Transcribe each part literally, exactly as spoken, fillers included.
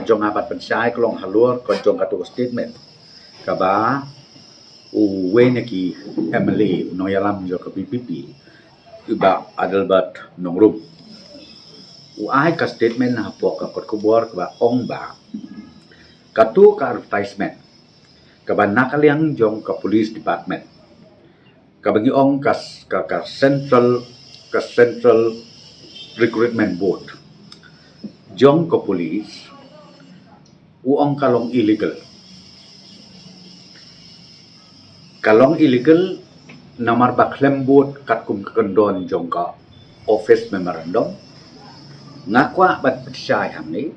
jong nga ban pynshai ka long halor ka jong katu ka statement kaba uwei na ki M L A u nongïalam jong ka V P P, i Bah Adelbert Nongrum, u ai ka statement hapoh ka kot khubor kaba ong ba katu ka advertisement kaba na ka liang jong ka police department, kaba ngi ong ka, ka, ka central, ka central recruitment board jong ka police, u ong ka long illegal. Ka long illegal namar ba khlem bud katkum ka kyndon jong ka office memorandum. Nga kwah ban pynshai hangne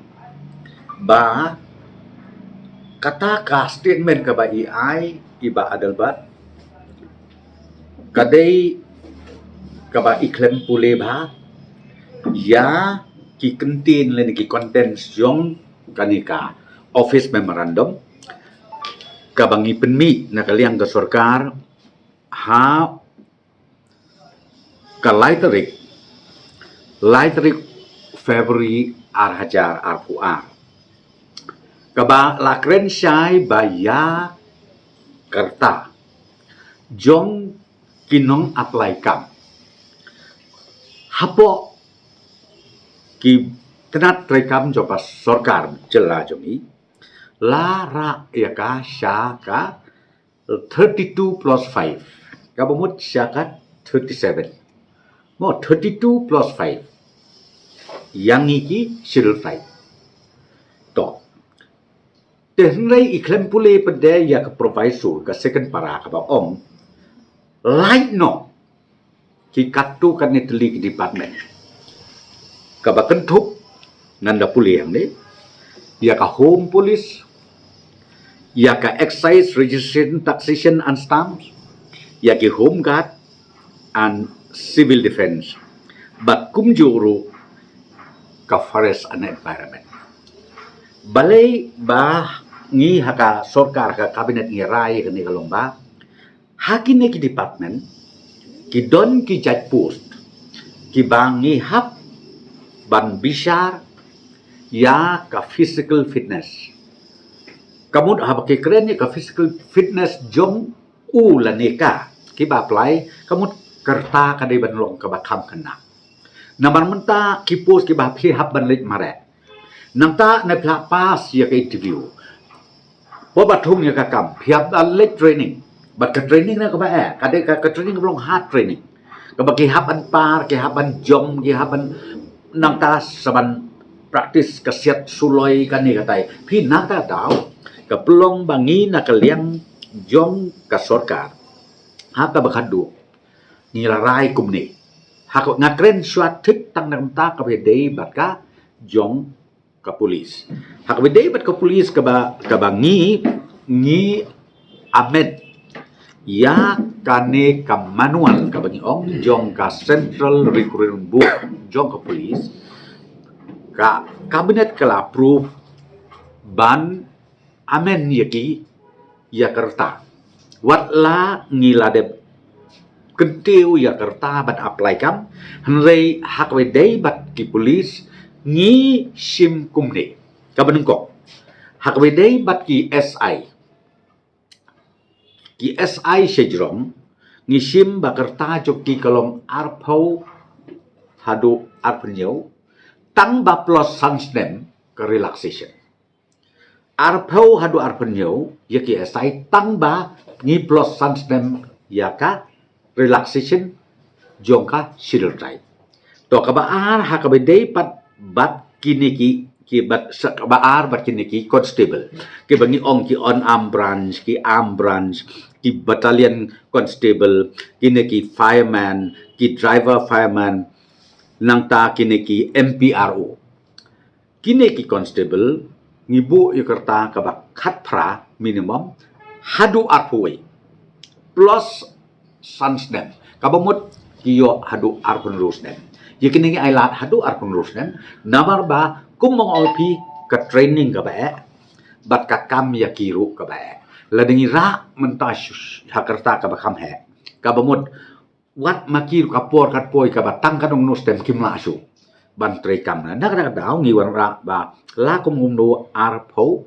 ba kata ka statement kaba i ai, i Bah Adelbert, ka dei kaba i khlem pule bha ïa ki kyntien lane ki contents jong kane ka office memorandum kaba ngi pynmih na ka liang ka sorkar ha ka lai tarik, lai tarik February ar hajar arphew ar, kaba la kren shai ba ïa ka rta jong ki nong apply kam hapoh ki tnat treikam jong ka sorkar jylla jong ngi, la rah ïa ka sha ka thirty-two plus five, kaba mut sha ka thirty-seven. Mo, thirty-two plus five ïa ngi ki Scheduled Tribe. To, te hynrei i khlem pule pat de ïa ka proviso, ka second para, kaba ong lait noh ki katto katne tylli ki department. Kaba kynthup, ngan da pule hangne, ïa ka Home Police, ïa ka Excise, Registration, Taxation and Stamps, ïa ki Home Guard and Civil Defence, bad kumjuh ruh ka Forest and Environment. Balei ba ngi ha ka sorkar, ha ka cabinet ngi rai kane ka long ba ha kine ki department ki don ki jait post kiba ngi hap ban bishar ïa ka physical fitness. Ka mut haba ki kren ïa ka physical fitness jong u lane ka kiba apply, ka mut ka rta ka dei ban long kaba kham khynnah. Namar mynta ki post kiba phi hap ban leit mareh, nangta ne phi la pass ïa ka interview, phi ba thung ïa ka kam, phi hap ban leit training. Bad ka training ne kaba eh, ka dei ka, ka training kaba long hard training, kaba ki hap ban par, ki hap ban jump, ki hap ban, nangta sa ban practice ka siat suloi kane katai. Phi, nangta daw ka pynlong ba ngi na ka liang jong ka sorkar ha kaba khadduh ngi la rai kumne. Ha ka, nga kren shuwa thik tang na ka bynta kaba dei bad ka jong ka police. Ha kaba dei bad ka police, kaba, kaba ngi, ngi amend ïa kane ka manual kaba ngi ong jong ka Central Recruitment Board jong ka police, ka cabinet ka la approve ban amend ïa ki, ïa ka rta. Wat la ngi la dep kyntiew ïa ka rta ban apply kam, hynrei ha kaba dei bad ki police ngi shim kumne. Kaba nyngkong, ha kaba dei bad ki S I, ki S I shajrong, ngi shim ba ka rta jong ki ka long arphew haduh arphew hynñiew, tang ba plus san snem ka relaxation. Arphew haduh arphew hynñiew ïa ki S I, tang ba ngi plus san snem ïa ka relaxation jong ka Scheduled Tribe. To, kaba ar, ha kaba dei pat bad kine ki, ki bad sa, kaba ar bad kine ki constable, kiba ngi ong ki unarmed branch, ki armed branch, ki battalion constable, kine ki fireman, ki driver fireman, nangta kine ki M P R O. Kine ki constable ngi buh ïa ka rta kaba khatphra minimum haduh arphew wei plus san snem, kaba mut ki ïoh haduh arphew hynriew snem. Ïa kine ngi ai lad haduh arphew hynriew snem namar ba kum ma nga ong ïa phi, ka training kaba eh bad ka kam ïa ki ruh kaba eh. Lada ngi rah mynta sh-, sh-, ha ka rta kaba kham heh, kaba mut wat ma ki ruh ka por kat poi kaba tang katno katno snem kim lah shuh. ban treikam na. Na kata ka daw ngi wanrah ba la kum kumno arphew,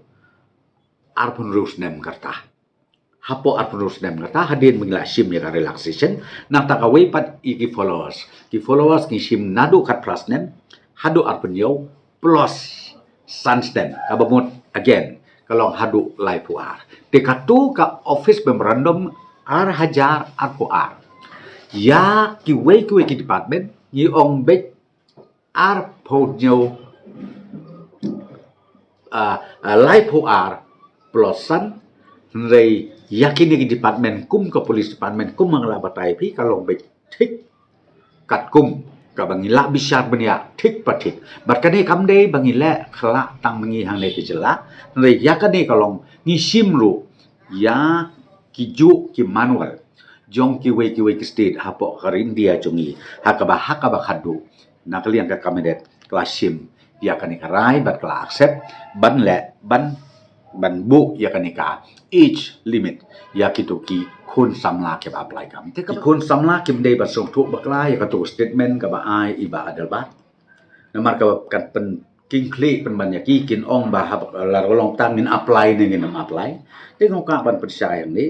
arphew hynriew snem ka rta. Hapoh arphew hynriew snem ka rta hadien ba ngi la shim ïa ka relaxation, nangta kawei pat ïa ki followers. Ki followers ngi shim naduh khatphra snem haduh arphew hynñiew plus san snem. Kaba mut again ka long haduh laiphew ar. Te katu ka office memorandum ar hajar arphew ar. Ïa kiwei kiwei ki department ngi ong beit arphew hynñiew, ah, ah, laiphew ar plus san, hynrei ïa kine ki department kum ka police department kum ma nga la batai phi ka long beit thik katkum kaba ngi la bishar bniah thik pa thik. Bad kane kam dei ba ngi leh khlak tang ma ngi hangne ka jylla, hynrei ïa kane ka long ngi shim ruh ïa ki juh ki manual jong kiwei kiwei ki state hapoh ka ri India jong ngi, ha kaba, ha kaba khadduh na ka liang ka cabinet ka la shim ïa kane ka rai bad ka la accept ban leh, ban, ban buh ïa kane ka age limit ïa kito ki khun samla kiba apply kam. Te ki khun samla kim dei ban sngewthuh bakla ïa kato ka statement kaba ai i Bah Adelbert. Namar kaba kan pynkyntiew pynban ïa ki, kin ong ba haba la long tang ngin apply ne ngin ym apply. Te nga kwah ban pynshai hangne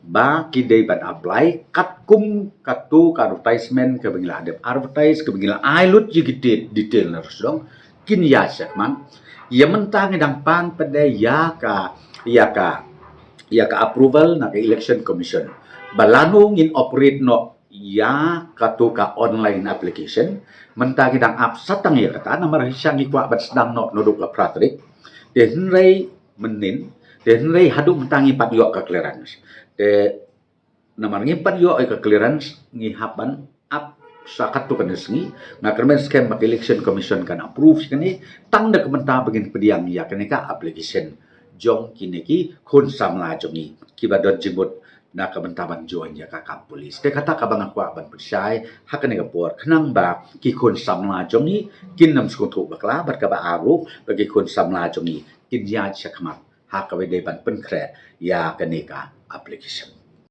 ba ki dei ban apply katkum kato ka advertisement kaba ngi la dep advertise, kaba ngi la ai lut ïa ki detail, detail na rusdong. Kin ïaid shakhmat. Ïa mynta ngi dang pan pat de ïa ka, ïa ka, ïa ka approval na ka Election Commission ba lano ngin operate noh ïa kato ka online application. Mynta ngi dang ap satang ïa kata, namar shisha ngi kwah ban sdang noh naduh ka phra tarik. Te hynrei mynnin, te hynrei haduh mynta ngim pat ïoh ka clearance. Te namar ngim pat ïoh ïa ka clearance, ngi hap ban ap sa katto katne sngi. Nga kyrmen skhem ba ka Election Commission kan approve ïa kane, tang da ka bynta ba ngin pdiang ïa kane ka application jong kine ki khun samla jong ngi kiba don jingmut na ka bynta ban join ïa ka kam police. Te kata kaba nga kwah ban pynshai ha kane ka por, khnang ba ki khun samla jong ngi kin ym sngewthuh bakla, bad kaba ar ruh ba ki khun samla jong ngi kin ïaid shakhmat ha kaba dei ban pynkhreh ïa kane ka application.